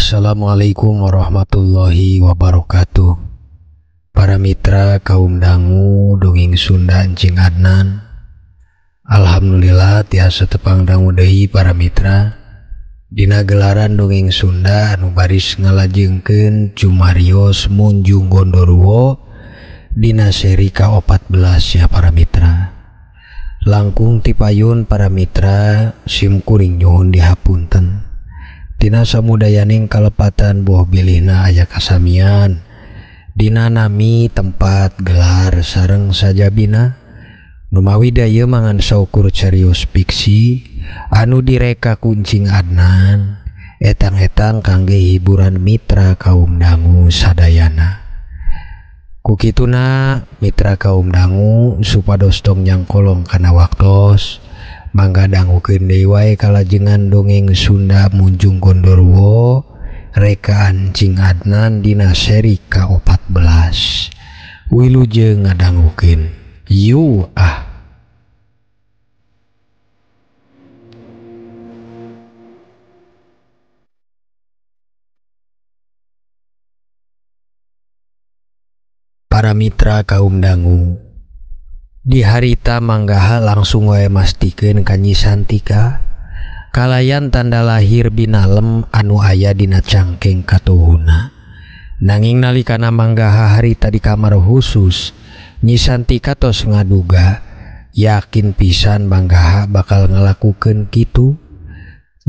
Assalamualaikum warahmatullahi wabarakatuh. Para mitra kaum dangu dongeng Sunda Encing Adnan. Alhamdulillah tiasa tepang dangu deui para mitra dina gelaran dongeng Sunda anu baris ngalajengkeun Cumarios Munjung Gondoruo dina seri ka-14 ya para mitra. Langkung tipayun para mitra sim kuring nyuhun dihapunten. Dina samudayaning kalepatan buah bilihna aya kasamian dina nami tempat gelar sareng sajabina numawi daya mangan saukur carios fiksi anu direka kuncing Adnan etang-etang kangge hiburan mitra kaum dangu sadayana. Kukituna mitra kaum dangu supados tong nyangkolong kana waktos mangga dangukeun deui wae kalajengan dongeng Sunda Munjung Gondoruo rekaan Cing Adnan dina seri ka-14. Wilujeng ngadangukeun. Yu ah. Para mitra kaum dangu, di harita manggaha langsung wae mastikeun ka Nyi Santika kalayan tanda lahir binalem anu aya dina cangkeng katuhuna. Nanging nalikana manggaha harita di kamar khusus, Nyi Santika tos ngaduga yakin pisan manggaha bakal ngalakukeun kitu.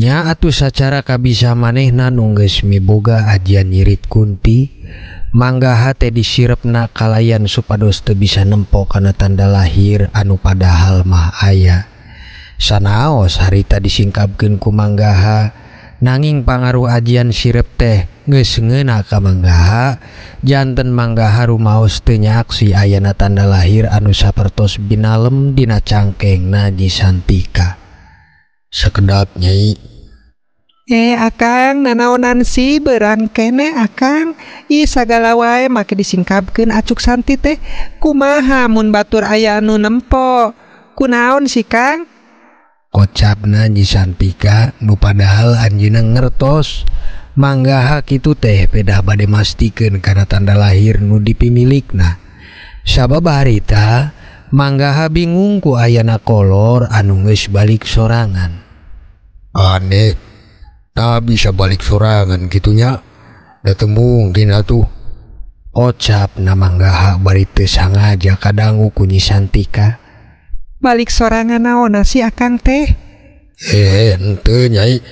Nya atuh sacara kabisa manehna nu geus miboga ajian nyirit kunti, manggaha teh disirepna kalayan supados teu bisa nempo kana tanda lahir anu padahal mah aya. Sanaos harita disingkapkeun ku manggaha, nanging pangaruh ajian sirep teh geus ngeuna ka manggaha, janten manggaha rumaos teu nyaksi ayana tanda lahir anu sapertos binalem dina cangkengna Nyi Santika. Sekedap Nyai. Akang nanaonan si berang kene akang. Ih sagala wae make disingkapkeun acuk Santi teh. Kumaha mun batur aya anu nempo? Kunaon si Kang? Kocapna Nyi Santika nu padahal anjeunna ngertos manggaha kitu teh pedah bade mastikeun kana tanda lahir nu dipimilikna. Sabab harita manggaha bingung ku ayana kolor anu geus balik sorangan. Aneh, tak bisa balik sorangan gitunya, da teu mungkin atuh. Ocap na manggaha bari teu sangaja kadangu ku Nyi Santika. Balik sorangan naonna si akang teh? Henteu Nyai,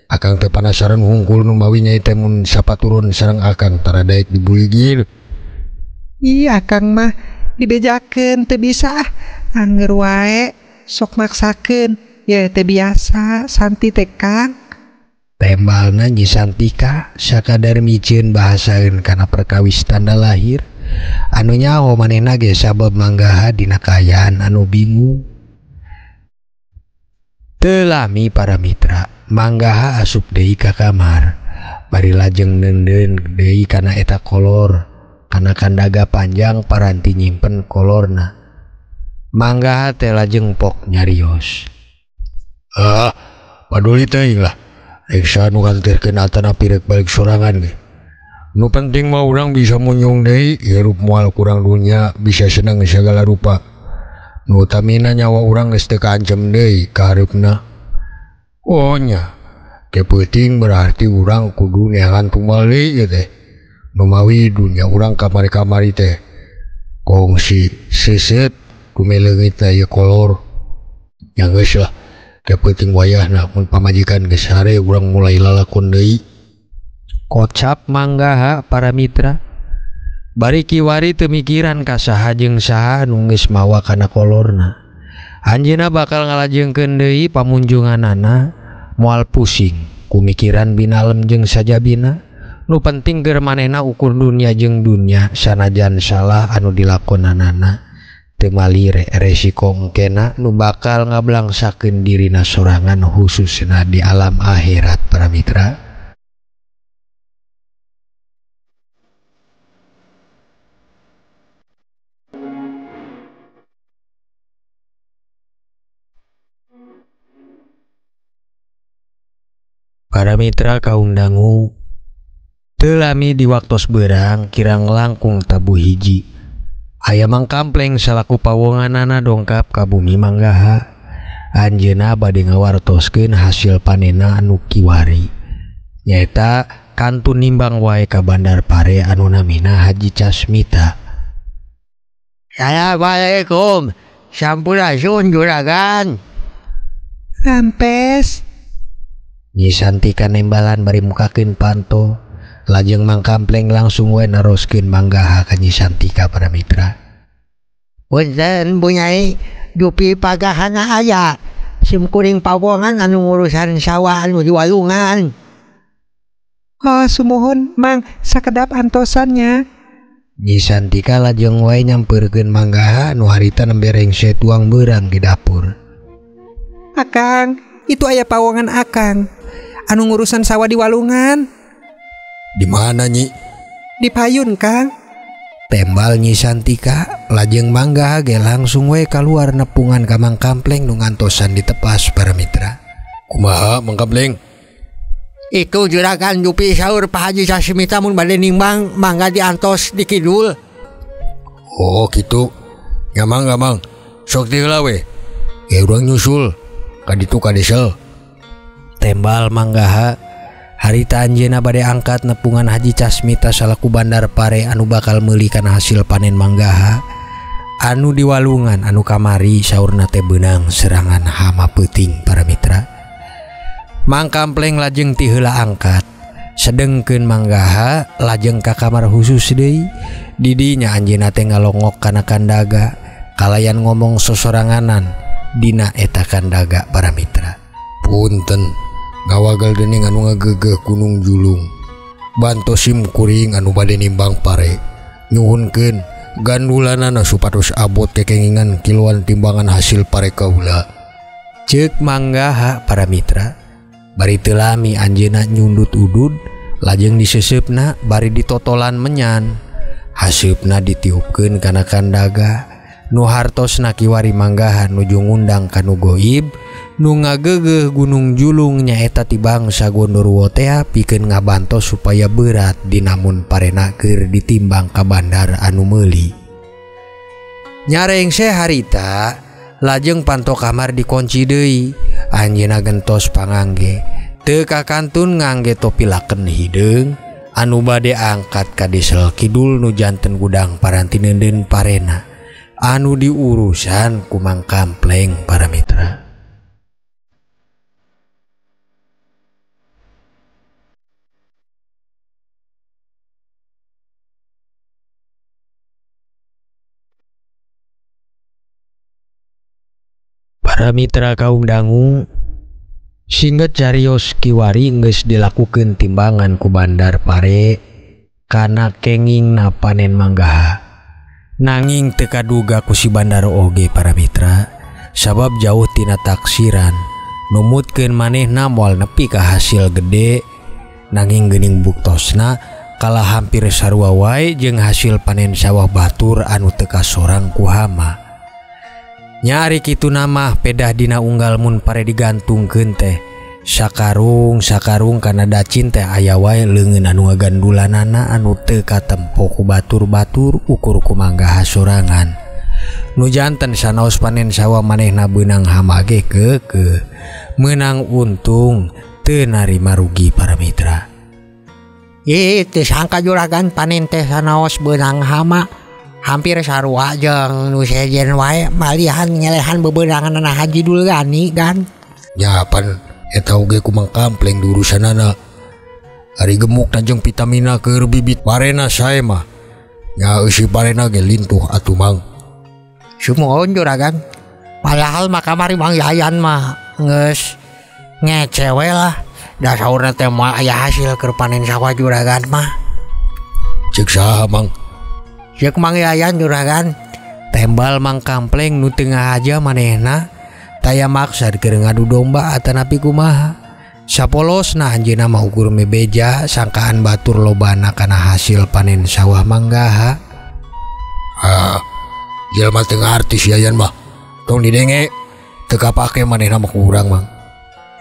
akang teh panasaran hungkul nu mawi Nyai teh mun sapaturun sareng akang tara daek dibuligir. Ih akang mah dibejakeun teu bisa ah, angger wae sok maksakeun. Ye teu biasa Santi teh Kang. Tembalna Nyi Santika sakadar miceun bahasaeun kana perkawis tanda lahir anu nyaho manehna ge sabab manggaha dina kaayaan anu bingung. Teu lami para mitra, manggaha asup deui ka kamar bari lajeng neundeun deui kana eta kolor kana kandaga panjang paranti nyimpen kolorna. Manggaha teh lajeng pok nyarios. Ah, paduli teuing lah. Rek saha nu kantirkeun atanapi rek balik sorangan ge. Nu penting mah urang bisa munyung deui, hirup moal kurang dunya, bisa seneng sagala rupa. Nu utamina nyawa urang geus teu kaancem deui ka hareupna. Oh nya, ke peuting berarti urang kudu neangan tumbal deui ieu teh. Numawi dunya urang kamari-kamari teh kongsi seuseut kumeleungitna ieu kolor. Nya geus lah. Kepenting wayahna mun pamajikan geus sare urang mulai lalakon deui. Kocap manggaha para mitra. Bari kiwari teu mikiran ka saha jeung saha nu geus mawa kana kolorna. Anjeunna bakal ngalajengkeun deui pamunjunganana moal pusing kumikiran binalem jeung sajabina. Nu penting keur manehna ukur dunya jeung dunya sanajan salah anu dilakonanana. Teu malire resiko engkena nu bakal ngablangsakeun dirina sorangan khususna di alam akhirat para mitra. Para mitra kaum dangu, Teu lami di waktos beurang kirang langkung tabuh hiji. Aya Mang Kampleng salaku pawonganana dongkap ka bumi Manggaha. Anjeunna bade ngawartoskeun hasil panenna anu kiwari. Nyaeta kantun nimbang wae ka Bandar Pare anu namina Haji Casmita. Assalamualaikum. Sampurasun juragan. Rampes. Nyi Santika nembalan bari mukakeun panto. Lajeng Mang Kampleng langsung wae naroskeun Manggaha ka Nyi Santika para mitra. Punten bunyai dupi pagahana aya. Simkuring pawongan anu ngurusan sawah anu di walungan. Oh sumuhun Mang, sakedap antosannya. Nyi Santika lajeng wae nyampeurkeun Manggaha nu harita nembe rengse tuang beurang di dapur. Akang, itu aya pawongan akang anu ngurusan sawah di walungan. Di mana Nyi? Di payun Kang. Tembal Nyi Santika lajeng Manggaha ge langsung we kaluar nepungan ka Mang Kampleng nu ngantosan ditepas para mitra. Kumaha Mang Kampleng? Itu juragan dupi saur Pak Haji Sasmita mun bade nimbang mangga diantos di kidul. Oh kitu. Nya mangga Mang. Sok ti heula we. Ge urang nyusul ka ditu ka desel. Tembal Manggaha. Harita anjeunna bade angkat nepungan Haji Casmita salaku Bandar Pare anu bakal meuli kana hasil panen Manggaha anu di walungan anu kamari saurna teh beunang serangan hama peuting para mitra. Mang Kampleng lajeng ti heula angkat sedengkeun Manggaha lajeng ka kamar khusus deui. Di dinya anjeunna teh ngalongok kana kandaga kalayan ngomong sosoranganan dina eta kandaga para mitra. Punten ngawagal dening anu ngagegeh gunung julung bantos sim kuring anu bade nimbang pare nyuhunkeun gandulanana supados abot kekengingan kiloan timbangan hasil pare kaula. Ceuk Manggaha para mitra. Bari teu lami anjeunna nyundut udud lajeng diseseupna bari ditotolan menyan haseupna ditiupkeun kana kandaga nu hartosna kiwari Manggaha nuju ngundang kanu goib nu ngagegeh gunung julung nyaeta ti bangsa Gondorwo tea pikeun ngabantos supaya berat dinamun parena keur ditimbang ka bandar anu meuli. Nyarengse harita lajeng panto kamar dikunci deui. Anjeunna gentos pangangge teu kakantun ngangge topi laken hideung anu bade angkat ka desel kidul nu janten gudang paranti neundeun parena anu diurusan ku Mang Kampleng para mitra. Para mitra kaum dangu, singget carios kiwari geus dilakukeun timbangan ku Bandar Pare kana kengingna panen Manggaha. Nanging teu kaduga ku si bandar oge para mitra, sabab jauh tina taksiran numutkeun manehna moal nepi ka hasil gede. Nanging geuning buktosna kalah hampir sarua wae jeung hasil panen sawah batur anu teu kasorang ku hama. Nyari kitu nama pedah dina unggal mun pare digantungkeun teh sakarung sakarung kana dacin teh aya wae leungeun anu ngagandulanana anu teu katempo ku batur-batur ukur ku Manggaha sorangan. Nu janten sanaos panen sawah manehna beunang hama ge keukeuh meunang untung teu narima rugi para mitra. Ih teu sangka juragan panen teh sanaos beunang hama hampir sarua jeung nu sejen wae malihan ngelehan bebeunanganna Haji Dulgani kan. Nya pan eta oge ku Mang Kampleng diurusanana. Ari gemuk jeung vitamina keur bibit parena sae mah. Nya eusi parena ge lintuh atuh Mang. Sumuhun juragan. Padahal mah kamari Mang Yayan mah geus ngecewe lah. Da saurna teh moal aya hasil keur panen sawah juragan mah. Ceuk saha Mang? Ceuk Mang Yayan juragan. Tembal Mang Kampleng nu teu ngahaja manehna taya maksad keur ngadu domba atanapi kumaha. Sapolosna anjeunna mah ukur mebeja sangkaan batur lobana kana hasil panen sawah Manggaha. Ah, jelema teu ngarti si Yayan mah. Tong didenge teu kapake manehna mah ku urang Mang.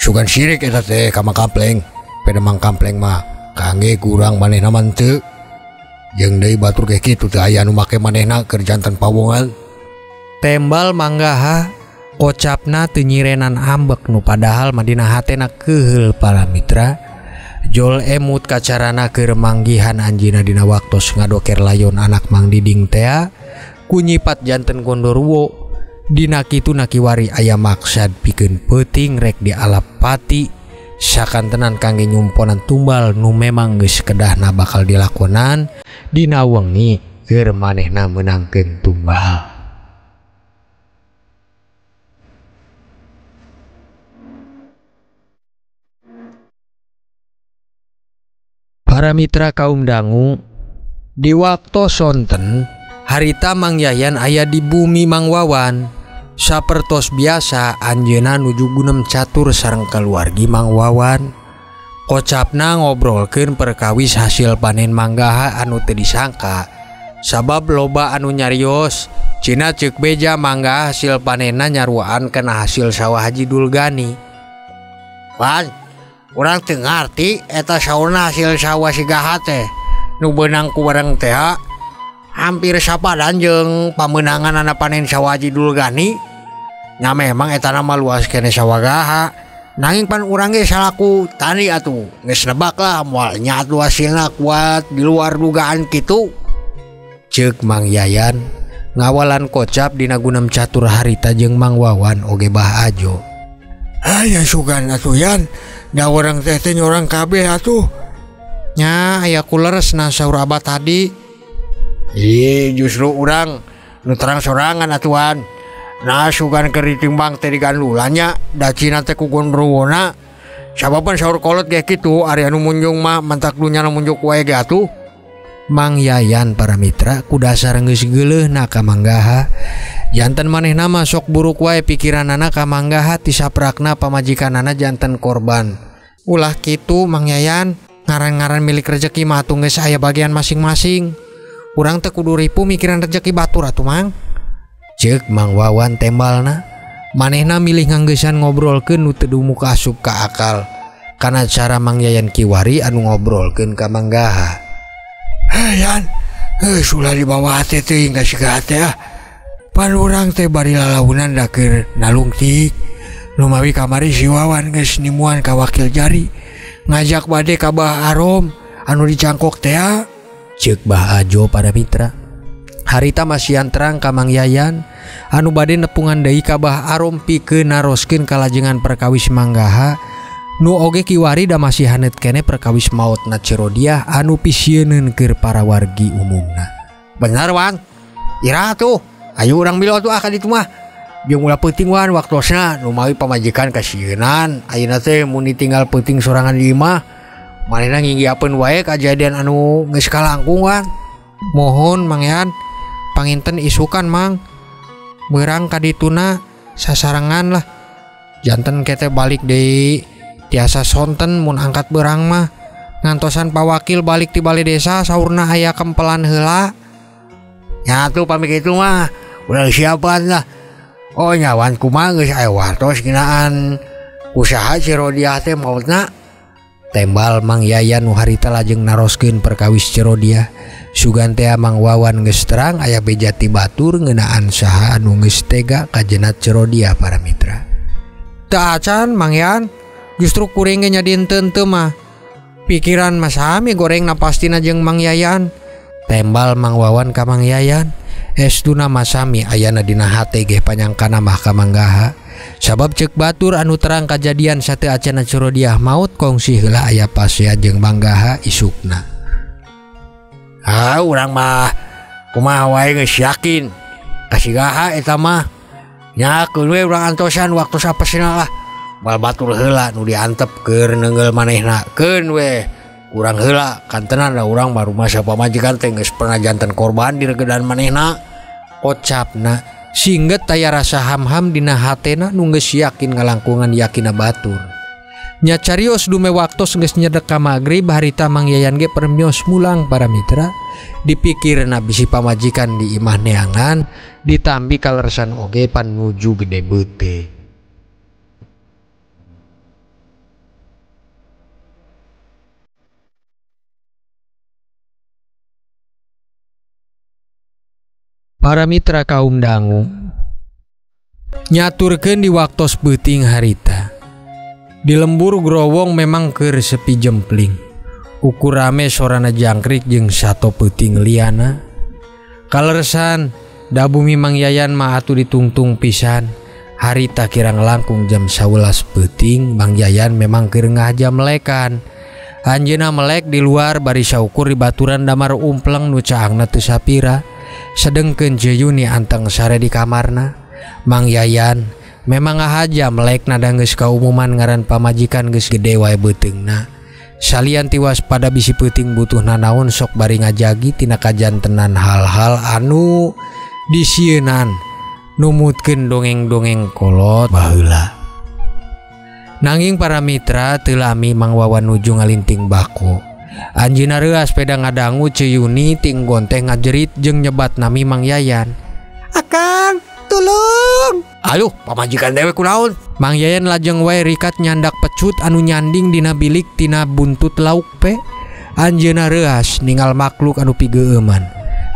Sugan sirik eta teh ka Mang Kampleng. Peda Mang Kampleng mah ka Urang ge kurang manehna mah teu. Jeung deui batur ge kitu teu aya nu make manehna keur janten pawongan. Tembal Manggaha kocapna teu nyirenan ambek nu padahal mah dina hatena keuheul para mitra. Jol emut kacarana keur manggihan anjeunna dina waktos ngadoker layon anak Mang Diding tea ku nyipat janten gondoruwo. Dina kitu nakiwari aya maksad pikeun peuting rek dialapati sakantenan kangge nyumponan tumbal nu memang geus kedahna bakal dilakonan dina wengi keur manehna meunangkeun tumbal. Para mitra kaum dangu, di waktu sonten harita Mang Yayan aya di bumi Mang Wawan. Sapertos biasa anjeunna nuju gunem catur sareng keluargi Mang Wawan. Kocapna ngobrolkeun perkawis hasil panen manggaha anu teu disangka. Sabab loba anu nyarios, cina ceuk beja mangga hasil panenna nyaruaan kana hasil sawah Haji Dulgani. Wan, urang teu ngarti eta saurna hasil sawah si Gaha teh nu beunang ku bareng teh hampir sapadan jeung pamenangan panen sawah Haji Dulgani. Nya memang eta nama luas kene sawah Gaha, nanging pan urang ge salaku tani atuh geus nebak lah moal nya atuh hasilna kuat di luar dugaan kitu. Ceuk Mang Yayan ngawalan kocap dina gunem catur harita jeung Mang Wawan oge Bah Ajo. Aya sugan atuh Yan, da urang teh teh nyorang kabeh atuh. Nya aya kuleresna saur abah tadi. Ih, justru urang nu terang sorangan atuan. Nah sugan keur ditimbang teh digandulannya da cina teh ku gondrowona. Sababan saur kolot ge kitu ari anu munjung mah mantak dunya nu munjuk wae ge atuh. Mang Yayan para mitra ku dasar geus geuleuhna ka Manggaha. Janten manehna mah sok buruk wae pikiranana ka Manggaha ti saprakna pamajikanana janten korban. Ulah kitu Mang Yayan, ngaran-ngaran milik rejeki mah atuh geus aya bagian masing-masing. Urang teh kudu ripu mikiran rejeki batur atuh Mang. Ceuk Mang Wawan tembalna, manehna milih nganggeusan ngobrolkeun nu teu dumuka asup ka akal. Kana cara Mang Yayan kiwari anu ngobrolkeun ka Manggaha. Hei Yan, sulah dibawa hate teuing ka si Gaha teh ah. Pan urang teh bari lalaunan da keur nalungtik. Lumawi kamari si Wawan geus nimuan ka wakil jari ngajak bade ka Bah Arom anu dicangkok teh ah. Ceuk Bah Ajo para mitra. Harita masihan terang ka Mang Yayan anu bade nepungan deui ka Bah Arom pikeun naroskeun kalajengan perkawis Manggaha nu oge kiwari da masih haneut keneh perkawis maotna Cerodiah anu pisieuneun keur para wargi umumna. Bener Wan, ira tuh, ayo urang milu atuh ah ka ditu mah. Jeung ulah peuting Wan waktosna numawi pamajikan kasieunan ayeuna teh mun ditinggal peuting sorangan di imah manehna nginggiapeun wae kajadian anu geus kalangkung Wan. Mohon Mang Yan, panginten isukan Mang. Beurang ka dituna sasarengan lah. Janten kete balik deui tiasa sonten mun angkat beurang mah. Ngantosan pawakil balik ti balai desa saurna aya kempelan heula. Nya atuh pamit kitu mah urang siapan lah. Oh nyawan kumaha geus aya wartos nginaan usaha si Rodiah teh maotna. Tembal Mang Yayan nu harita lajeng naroskeun perkawis Cerodiah. Sugan teh Mang Wawan geus terang aya beja ti batur ngeunaan saha anu geus tega kajenat Cerodiah para mitra. Teu acan Mang Yan, justru kuring ge nyadi henteu mah. Pikiran mah sami gorengna pastina jeung Mang Yayan. Tembal Mang Wawan ka Mang Yayan, estuna mah sami ayana dina hate ge panyangkana mah ka Manggaha. Sabab ceuk batur anu terang kajadian sateu acana Cerodiah maut kongsi heula aya pasea jeung Manggaha isukna. Ah urang mah kumaha wae geus yakin ka si Gaha eta mah. Nya keun we urang antosan waktu sapesna lah. Bal batur heula nu diantep keur neunggeul manehna keun we urang heula kantenan da urang mah rumah pamajikan teh geus pernah janten korban diregedan manehna. Kocapna singget taya rasa ham-ham dina hatena nu geus yakin ngalangkungan yakina batur. Nya carios dume waktos geus nyedek ka magrib harita Mang Yayan ge permios mulang para mitra. Dipikirna bisi pamajikan di imah neangan ditambi kalersan oge pan nuju gede beute. Para mitra kaum dangu nyaturkeun di waktos peuting harita. Di lembur growong memang keur sepi jempling. Ukur rame sorana jangkrik jeung sato peuting liana. Kaleresan da bumi Mang Yayan mah atuh ditungtung pisan. Harita kirang langkung jam 11 peuting Mang Yayan memang keur ngahaja melekan. Anjeunna melek di luar bari saukur di baturan damar umpleng nu caangna teu sapira. Sedengkeun Ceu Yuni anteng sare di kamarna. Mang Yayan memang ngahaja melek nada geus kaumuman ngaran pamajikan geus gede wae beuteungna. Salian tiwas pada bisi peuting butuh nanaon sok bari ngajagi tina kajantenan hal-hal anu disieunan numutkeun dongeng-dongeng kolot baheula. Nanging para mitra teu lami Mang Wawan nuju ngalinting bako. Anjeunna reuas peda ngadangu Ceu Yuni ting gonteh ngajerit jeung nyebat nami Mang Yayan. Akang, tulung. Aduh, pamajikan dewe kunaon? Mang Yayan lajeng wae rikat nyandak pecut anu nyanding dina bilik tina buntut lauk pe. Anjeunna reuas ningal makhluk anu pigeueuman.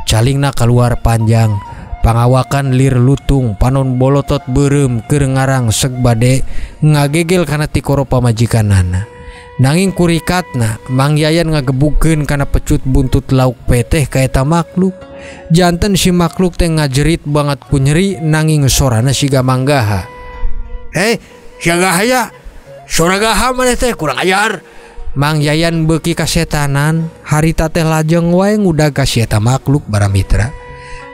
Calingna kaluar panjang, pangawakan lir lutung, panon bolotot beureum keur ngarangseg bade ngagegel kana tikoro pamajikanana. Nanging kurikatna Mang Yayan ngagebugkeun kana pecut buntut lauk pe teh ka eta makhluk. Janten si makhluk teh ngajerit banget ku nyeri nanging sorana siga manggaha. Siga gahaya. Sora gaha maneh teh kurang ajar. Mang Yayan beuki kasetanan, harita teh lajeng wae ngudag ka si eta makhluk bara mitra.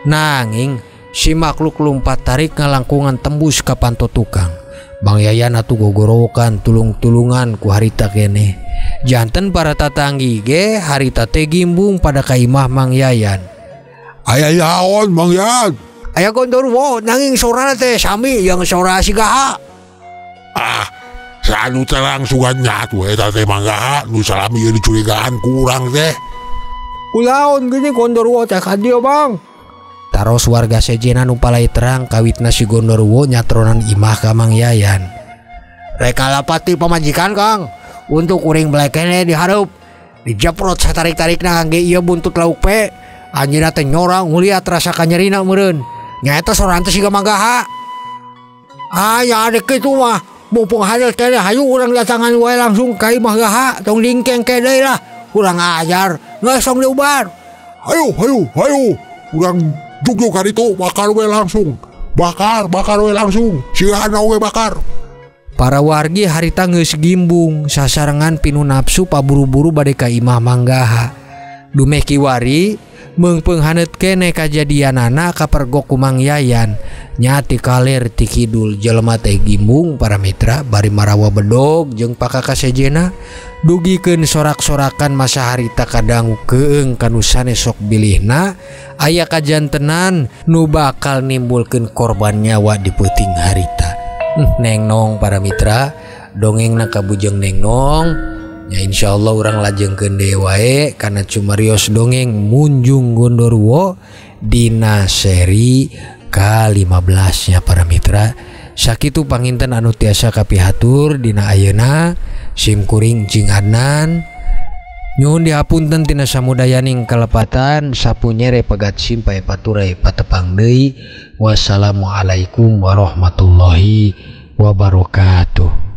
Nanging si makhluk lumpat tarik ngalangkungan tembus ka panto tukang. Mang Yayan atuh gogorowokan tulung-tulungan ku harita keneh. Janten para tatanggi ge harita teh gimbung pada ka imah Mang Yayan. Aya naon Mang Yayan? Aya gondorwo nanging sorana teh sami yang sora si Gaha. Ah, sanu teh langsungan nyatu eta teh Mang Gaha nu salami ieu dicurigaan ku urang teh. Kulaon gini gondorwo teh ka dieu Bang. Taros warga sejenna nu palai terang kawitna si gondorwo nyatronan imah ka Mang Yayan. Rek kalapati pamajikan Kang, untuk kuring belekene di hareup. Dijeprot satarik-tarikna kangge ieu buntut lauk pe. Anjeunna teh nyorang nguliat rasa kanyerina meureun. Nyaeta soran teh siga manggaha. Ah, ya adek kitu mah. Mumpung hasil keneh hayu urang datangan wae langsung ka imah Gaha, tong dingkeng ke deui lah. Kurang ajar, geus tong diubar. Hayu, hayu, hayu. Urang jugjug ka ditu bakar we langsung. Bakar, bakar we langsung. Sigana we bakar. Para wargi harita geus gimbung sasarengan pinu nafsu paburu-buru bade ka imah Manggaha. Dumeh kiwari meungpeung haneut keneh kajadianana kapergok ku Mang Yayan. Nyati kaler ti kidul jelema teh gimbung para mitra bari marawa bedog jeung pakakasejena dugikeun sorak-sorakan masa harita kadangu keung kanu sanes sok bilihna aya kajantenan nu bakal nimbulkeun korban nyawa di peuting harita. Neng nong para mitra dongengna kabujeng neng nong. Ya insyaallah urang lajengkeun deui wae kana cumarios dongeng Munjung Gondorwo dina seri ke-15 nya para mitra. Sakitu panginten anu tiasa kapihatur dina ayeuna sim kuring Cing Adnan. Nyuhun dihapunten tina samudayaning kalepatan sapu nyere pegat simpai paturai patepang deui. Wassalamualaikum warahmatullahi wabarakatuh.